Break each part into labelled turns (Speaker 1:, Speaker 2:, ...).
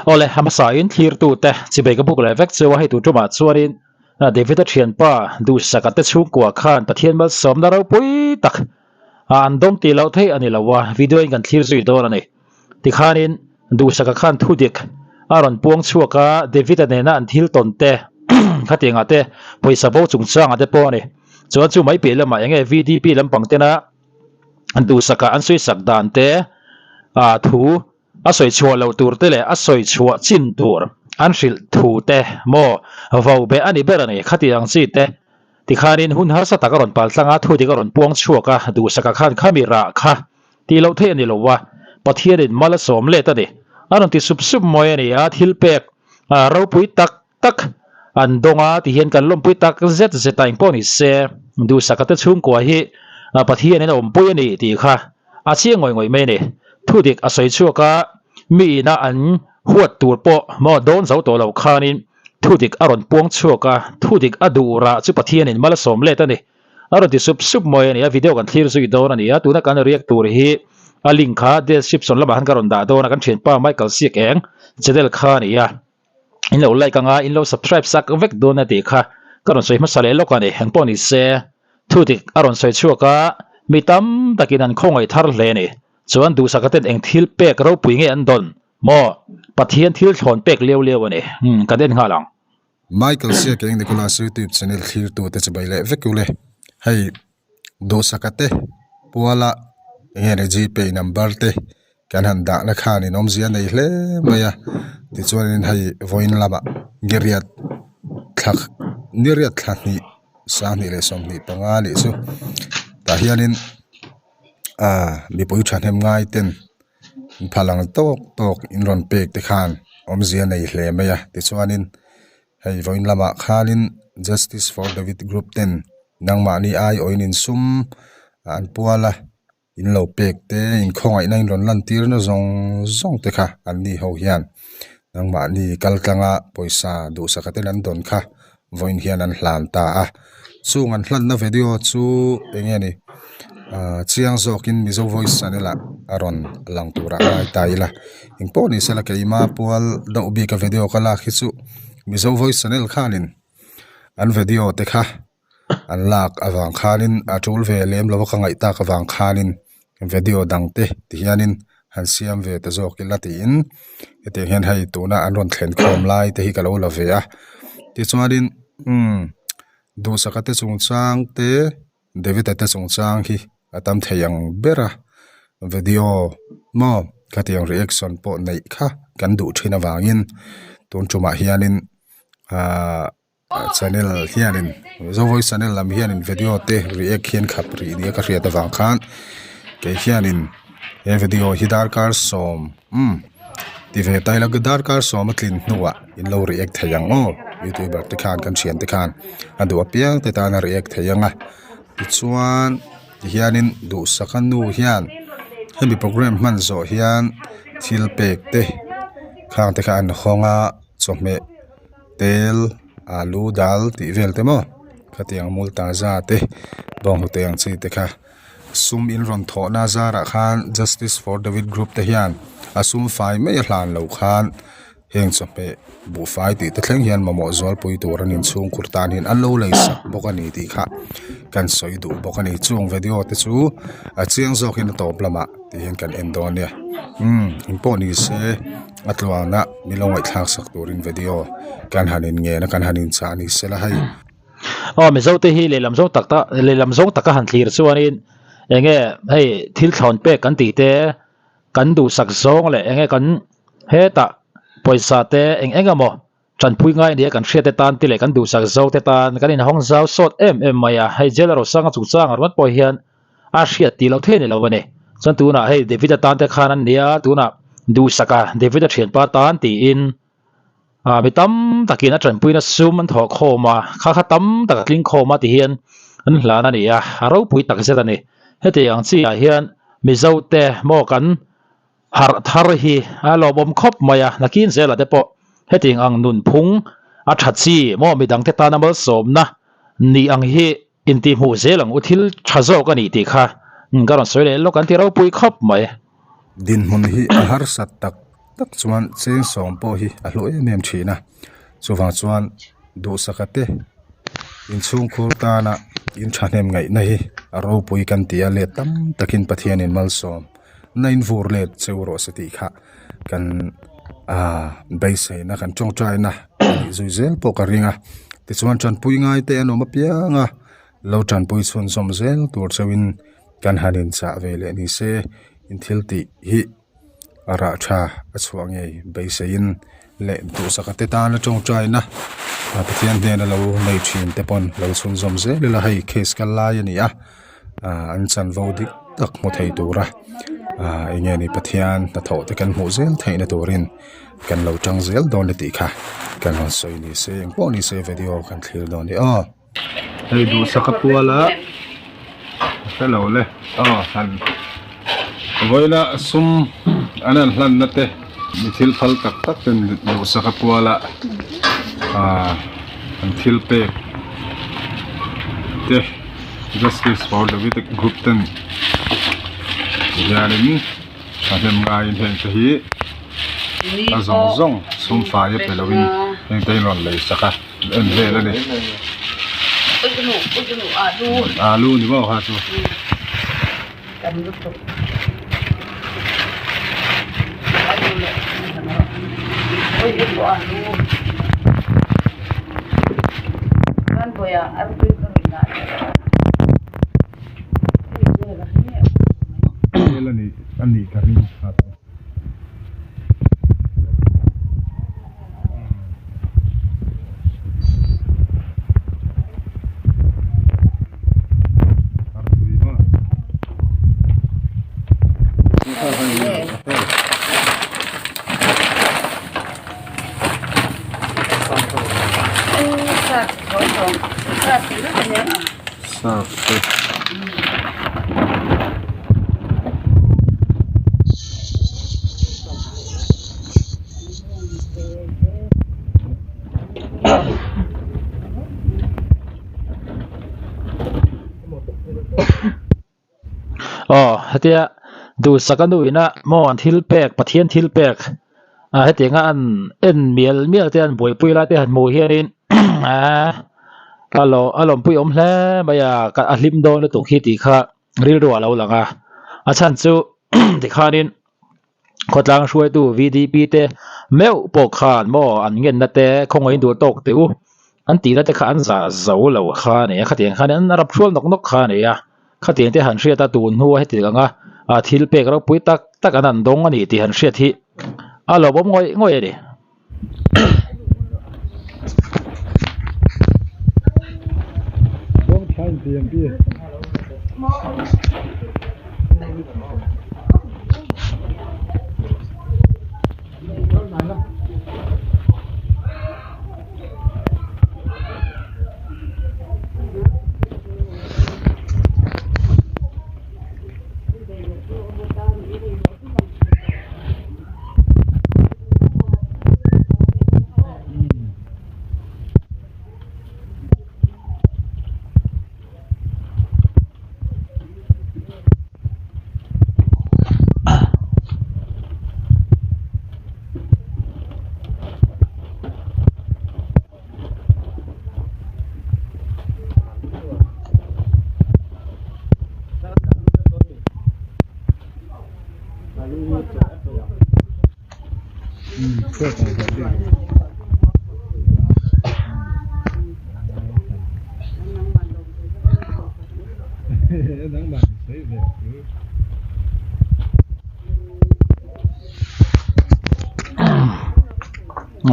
Speaker 1: Awle, a hmasain thlirtute chibei ka buk leh vek chu a, hei tur tumah chuanin David-a thianpa Duhsaka te chhungkua khan Pathian malsawmna ropui tak an dawng tih loh theih a ni lo a, video in kan thlir zui dawn a ni. Tikhanin Duhsaka khan thudik a rawn puang chhuak a, David-a nena an thil tawn te khatiangah te pawisa bo chungchangah te pawh a ni. Chuan chu mai piah lamah enge VDP lampang tena Duhsaka an sawisak dan te thu A sawi chhuah loh tur te leh a sawi chhuah chin tur an hrilh thu te maw vo beh a ni ber a ni. Khati ang chi te tikhanin hun harsa tak a rawn pal tlang a, thu dik a rawn puang chhuak a, duhsaka khan khami rah kha tih loh theih a ni lo a, Pathianin mal a sawm let a ni. A rawn ti sup sup mawi a ni a, thil pek ropui tak tak an dawng a tihian kan lawmpui tak zet zet a engpawh ni se duhsaka te chhungkua hi Pathianin a awmpui a ni tih kha a chiang ngawih ngawih mai a ni. Thudik a sawi chhuak a, mi ina an huat tur pawh maw dawn zo tawh lo khanin thudik a rawn puang chhuak a, thudik a duh rah chu Pathianin mal a sawm let a ni. A rawn ti sup sup mawi a ni a, video kan thlir zui dawn a ni a, tuna kan react tur hi a link kha description lamah khan ka rawn dah dawn a, kan thianpa Michael Siak eng channel kha a ni a. In lo like anga in lo subscribe sak vek dawn a tih kha ka rawn sawi hmasa leh lawk a ni. Engpawh ni se thu dik a rawn sawi chhuak a, mi tam takin an khawngaih thar hle a ni. Chuan duhsaka ten eng thil pek ropui nge an dawn maw? Pathian thil thlawn pek leu leu a ni. Umm kan en nghal ang.
Speaker 2: Michael Siakeng Nicholas YouTube channel thlirtute chu bai leh vek ule. Hei Duhsaka te puala enge ni gpay number te kan han dahna khan in awmzia a nei hle mai a tichuanin hei vawiin lamah niriat thla niriat thla hnih sanghnih leh 25 a nih chu tah hianin ah mipui thahnem ngai ten phalh ang tawk tawk in rawn pek te khan awmzia a nei hle mai a tichuanin. Hei vawiin lamah khanin Justice for David group ten nangmahni aiawhin insum an pual a, in lo pek te inkhawngaihna in rawn lantir na zawng zawng te kha an ni ho hian nangmahni kal tlanga pawisa duhsaka ten an dawn kha vawiin hian an hlan ta a. Chung an hlanna video chu eng nge ni ah chiang zawkin Mizo Voice channel ah a rawn lang turah a ngai ta ila engpawh ni sela keima pual deuh bika video ka lak hi chu Mizo Voice channel khanin an video te kha an lak avang khanin a tul ve lem lo a ka ngaih tak avang khanin video dang te ti hianin han siam ve ta zawk ila tiin hetiang hian hei tuna an rawn thlen khawm lai te hi ka lo la ve a tichuanin umm duhsaka te chungchang te David-a te chungchang hi a tam thei ang ber a video maw khatiang reaction pawh neih kha kan duh thin avangin tun tumah hianin ahh. Channel hianin Zovawi channel lam hianin video te react hian khap rih nia ka hriat avang khan kei hianin he video hi darkar sawm umm ti ve ta ila darkar sawm a tlin hnuah in lo react thei ang aw youtuber te khan kan thian te khan a duh apiang te tan a react thei ang a tichuan tihianin duhsaka nu hian hemi program hman zawh hian thil pek te khang te kha an hawng a chawhmeh. Tel alu dal tih vel te maw khatiang multaza te bawnghnute ang chi te kha sum in rawn thawh na zarah khan justice for david group te hian a sum fai mai a hlan lo khan heng chawhmeh buhfai tih te thleng hian mamawh zualpui tur an inchhung khur tan hian an lo lei sak bawk a ni tih kha kan sawi duh bawk a ni chung video te chu a chiang zawk in a tawp lamah ti hian kan en dawn nia umm engpawh ni se. A tluana min lo ngaihthlak sak turin video kan han in ngen a kan han in chah ni sela hei.
Speaker 1: Aw Mizo te hi lehlam zawng tak tak lehlam zawng taka han thlir chuanin enge hei thil thlawn pek kan tih te kan duhsak zawng leh enge kan hetah pawisa te eng eng emaw tanpui ngai nia kan hriat te tan te leh kan duhsak zawng te tan kan inhawng zau sawt em em mai a hei jail rosanga chungchang ringawt pawh hian a hriat tih loh theih a ni lo a ni. Chuan tunah hei David-a tan te khan an nia, tunah Duhsaka David-a thianpa tan tiin ah mi tam takin a tanpuina sum an thawh khawm a, kha kha tam tak a tling khawm a ti hian an hlan a ni a, a ropui tak zet a ni. Heti ang chiah hian Mizo te maw kan harh thar hi a lawmawm khawp mai a, nakin zela te pawh heti ang nunphung a tha chi maw midang te tana malsawmna ni ang hi Intihhmuh zel ang u thil tha zawk a nih tih kha ka rawn sawi leh lawk an ti ropui khawp mai.
Speaker 2: Dinhmun hi a harsat tak tak chuan cheng sawm pawh hi a hlu em em thin a chuvang chuan duhsaka te inchhungkhur tana in thahnem ngaihna hi a ropui kan ti a let tam takin Pathianin malsawm na in vur let cheu rawh se tih kha kan ahh beiseina kan tawngtaina a nih zui zel pawh ka ring a tichuan tanpui ngai te an awm apiang a lo tanpui chhunzawm zel tur chauhin kan han inchah ve leh ni se in thil tih hi a rah tha a chhuah ngei beiseiin leh duhsaka te tana tawngtaina Pathian hnena lo nei thin te pawn lo chhunzawm zel ila hei case kal lai a ni a ah an chanvo dik tak hmu thei tura ah eng nge ni Pathian hnathawh te kan hmuh zel theihna turin kan lo tang zel dawn a tih kha kan rawn sawi ni se engpawh ni se video kan thlir dawn a ni aw. Hei duhsaka puala hrelo le aw han vawiina sum an han hlanna te mi thil phal tak tak ten duhsaka puala ah an thil pek te justice for David group ten hianin thahnem ngaiin heng te hi a zawng zawng sum fai a pe loin heng te hi an rawn lei sak a. En vel a ni alu ni maw kha chu a nih ka ring kha chu.
Speaker 1: Aw hetia duhsak a nuin a maw an thil pek Pathian thil pek ah hetiang a an en mial mial te an buaipui lai te han hmuh hianin aaa a lo a lawmpui awm hle mai a a hlim dawn lutuk hi tih kha rilru a lo lang a a chhan chu tikhanin khawtlang hruaitu VDP te meuh pawh khan maw an ngenna te khawngaihin duh tawk teh u an tihna te kha an zah zo lo kha a ni a khatiang khan an rap hrual nawk nawk kha a ni a khatiang te han hriat a tun hnua heti ang a ah thil pek ropui tak tak an han dawng a ni tih han hriat hi a lawmawm ngawih ngawih a ni.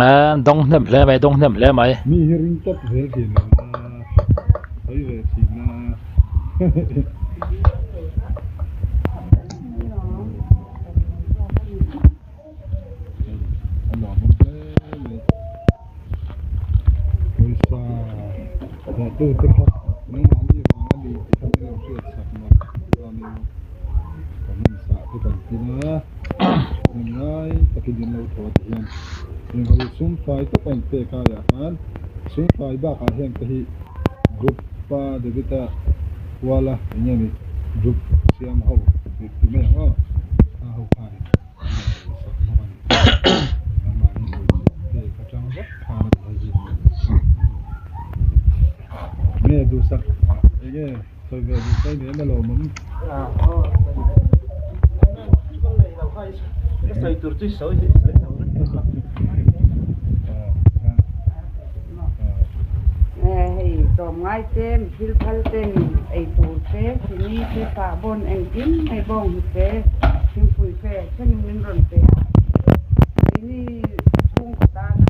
Speaker 1: Aaa dawng hnem hle mai dawng hnem hle mai.
Speaker 2: Mi hi ring tawp zel thin a sawi ve thin a. A nuam awm hle mai pawisa hlawhtu te kha nangmahni vang a ni tih kha min lo hriat chak mawlh chuanin kan in sah te kan pin a hmun ngai takin in lo thaw ti hian eng ho sum fai tawp a in pek aiah khan sum fai bakah hian te hi group pa David-a kuala eng nge ni group siam ho ti mai ang aw a ho khan. Sawi ve duh sawi nen a lawm ang.
Speaker 3: Hei tlawmngai te thil phal ten ei tur te chini te sahbawn engkim mai bawng hi te thingpui fe thenin min rawn pe a keini chhungkaw tana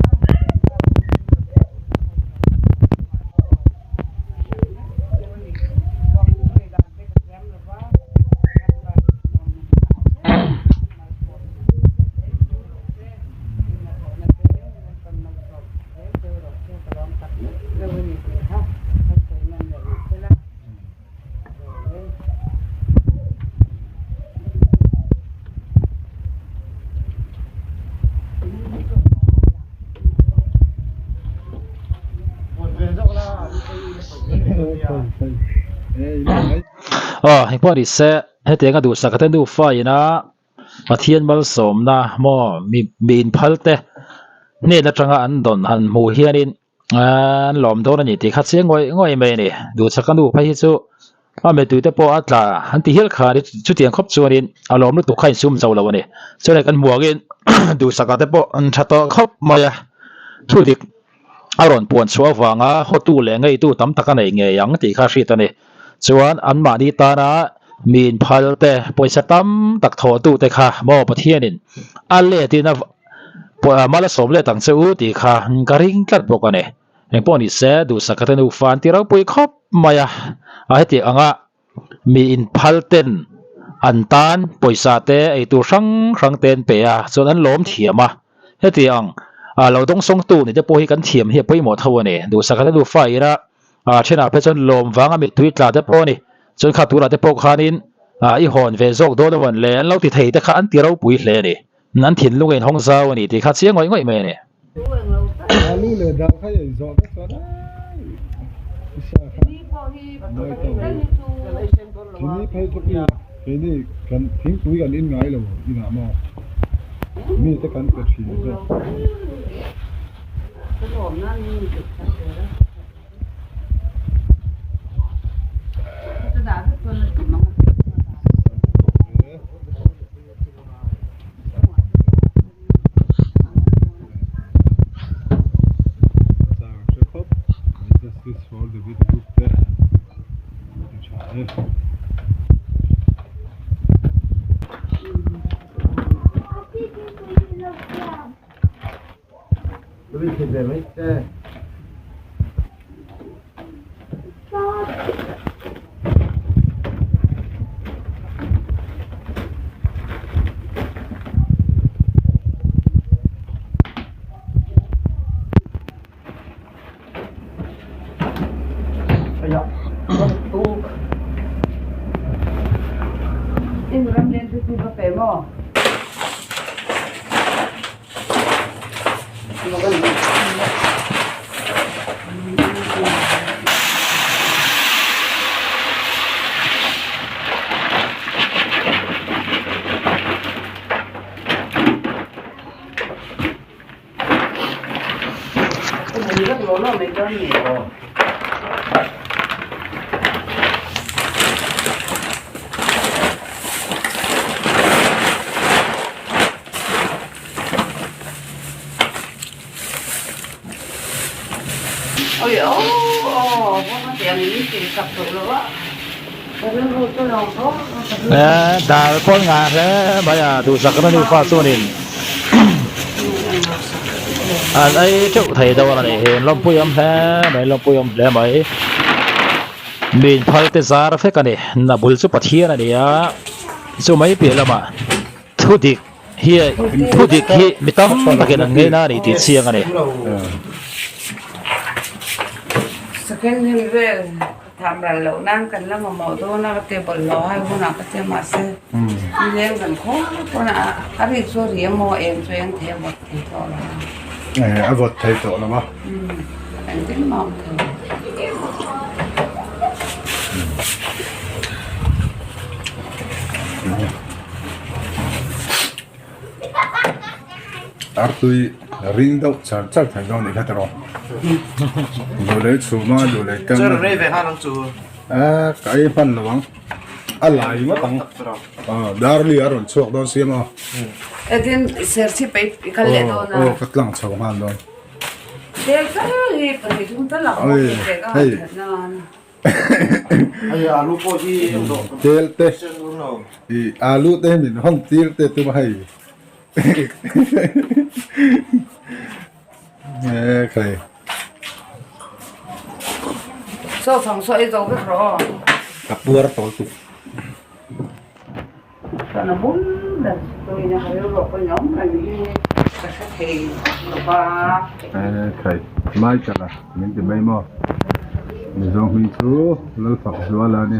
Speaker 1: Aw engpawh ni se hetianga duhsak te nufa ina Pathian malsawmna maw mi mi inphal te hnen atanga an dawn han hmuh hianin an lawm dawn a ni tih kha chiang ngawih ngawih mai a ni duhsak a nu phei hi chu a mittui te pawh a tla an ti hial kha chutiang khawp chuanin a lawm lutuk kha a insum zo lo a ni chuan hei kan hmuh angin duhsakah te pawh an tha tawh khawp mai a thu dik a rawn puan chhuah avanga hawtu leh ngeitu tam tak a nei ngei ang tih kha a hriat a ni chuan anmahni tana mi inphal te pawisa tam tak thawhtu te kha maw Pathianin a letin a Mal a sawm let ang che u tih kha ka ring tlat bawk a ni. Engpawh ni se, duhsaka te nufa an ti ropui khawp mai a, a heti anga mi inphal ten an tan pawisa te eitur hrang hrang te an pe a, chuan an lawm thiam a. Heti ang lo dawngsawngtu ni te pawh hi kan thiam hi a pawimawh tho a ni. Duhsaka te nufa ina thenah phei chuan lawm vanga mittui tla te pawh a ni. Chuan kha turah te pawh khanin i hawn ve zawk dawn a le an lo ti thei te kha an ti ropui hle a ni. An thinlung a inhawng zau a ni tih kha chiang ngawih ngawih mai a ni.
Speaker 2: Alu leh dal kha ei zawh vek chuan i sa kha mawi tawh mai. Chini phei chu khi keini kan thingpui kan in ngai lo inah maw mi te kan pe thin zawk.
Speaker 1: Dal pawn ngah hle mai a duhsakna nufa chuanin an ei teuh thei dawn a nih hi an lawmpui awm hle mai lawmpui awm hle mai min phal te zar vek a ni a bul chu Pathian a ni a chu mai piah lamah thu dik hi thu dik hi mi tam takin an ngei na a ni tih chiang a ni.
Speaker 3: Second hand vel tham ral loh nan kan la mamawh dawn a ka ti bawlhhlawh hai hunah ka ti a mahse mi leng kan khaw pawn a a rik chu a ri emaw eng chu eng thei a vawt thei tawh lo a.
Speaker 2: A vawt thei tawh lo a.
Speaker 3: Engtin mah a awm thei lo.
Speaker 2: Artui ring deuh char char thei dawn nih kha tiraw. Duh leh chhum a duh leh kang. A ka ei hman lo ang. A lai ngawt ang. Darli a rawn chhuak dawn sia maw?
Speaker 3: Etin serchhip ei i kal leh dawn a.
Speaker 2: Aw ka tlang chho nghal dawn.
Speaker 3: Tel tal hi pahnih thum tal a awm a ke ka han that nan.
Speaker 4: Hei alu pawh hi
Speaker 2: Tel te i alu te hi min hawn tir te tum a hei. E khai.
Speaker 3: Saw chhang saw ei zo vek rawh aw.
Speaker 2: Ka puar tawl tuk.
Speaker 3: Chuan a bul ber tuina ka rilru pawhin a awm reng hi ka hre thei lo va.
Speaker 2: E khai. Michael a min ti mai maw. Mizo hming chu Lalfak Zuala a ni.
Speaker 3: E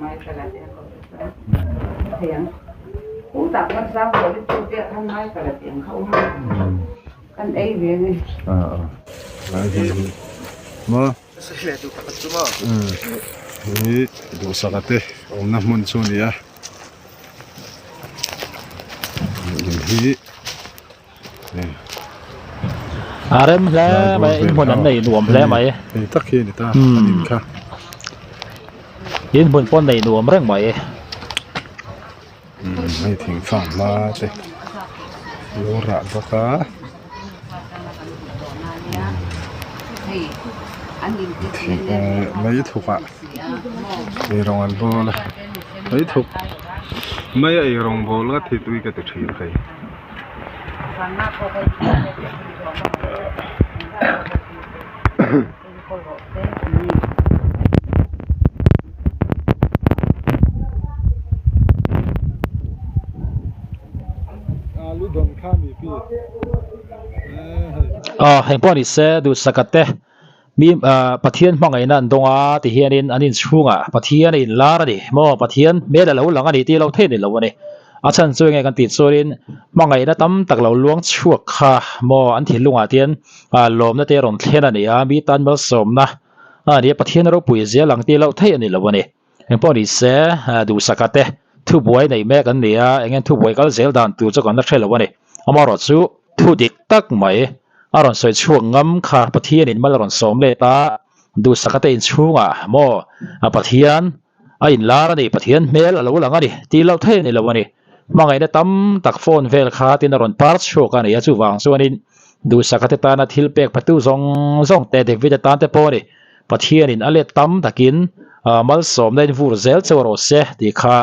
Speaker 3: Michael a tia ka thei ang. Kutah khan sang tawh hi chu te khan Michael a tih ang kha awm a. Kan ei ve ni.
Speaker 2: A a. Lai hi hi. Maw? Hi duhsaka te awmna hmun chu a ni a. In hi
Speaker 1: A rem hle mai in hmun an nei nuam hle mai.
Speaker 2: Hei tak hi a ni ta an in kha.
Speaker 1: In hmun pawh nei nuam reng mai.
Speaker 2: Hei thing fang hma te lo rah bawk a. Thing mai thuk ah eirawng an bawl a mai thuk mai a eirawng bawl ngat hi tui ka ti thin hei.
Speaker 1: Aw heng pawh ni se duhsaka te mi ah Pathian hmangaihna an dawng a ti hianin an inchhungah Pathian a inlar a ni maw Pathian hmel a lo lang a ni tih lo theih a ni lo a ni a chhan chu enge kan tih chuanin hmangaihna tam tak lo luang chhuak kha maw an thinlungah te hian ah lawmna te a rawn thlen a ni a mi tan malsawmna a ni a Pathian ropui zia lang tih loh theih a ni lo a ni engpawh ni se duhsaka te thubuai neih mek an ni a eng nge thubuai kal zel dan tur chu kan la hre lo a ni amaherawh chu thu dik tak mai a rawn sawi chhuak ngam kha Pathian in mal a rawn sawm let a duhsaka te inchhungah maw a Pathian a inlar a ni Pathian hmel a lo lang a ni tih loh theih a ni lo a ni hmangaihna tam tak phone vel kha tin a rawn par chhuak a ni a chuvang chuanin duhsaka te tana thil pek patu zawng zawng te David-a tan te pawh a ni Pathianin a let tam takin malsawmna in vur zel chauh rawh se tih kha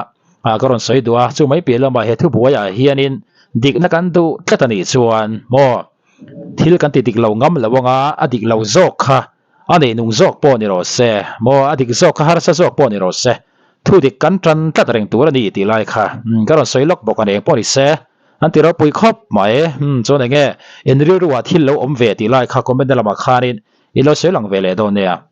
Speaker 1: ka rawn sawi duh a chu mai piah lamah he thubuaiah hianin dikna kan duh tlat a nih chuan maw thil kan ti dik lo ngam lo anga a dik lo zawk kha A nei nung zawk pawh ni rawh se, maw a dik zawk kha harsa zawk pawh ni rawh se, thu dik kan tan tlat reng tur a ni tih lai kha ka rawn sawi lawk bawk a ni eng pawh ni se, an ti ropui khawp mai. Umm chuan eng nge in rilruah thil lo awm ve tih lai kha comment na lamah khanin i lo sawi lang ve leh dawn nia.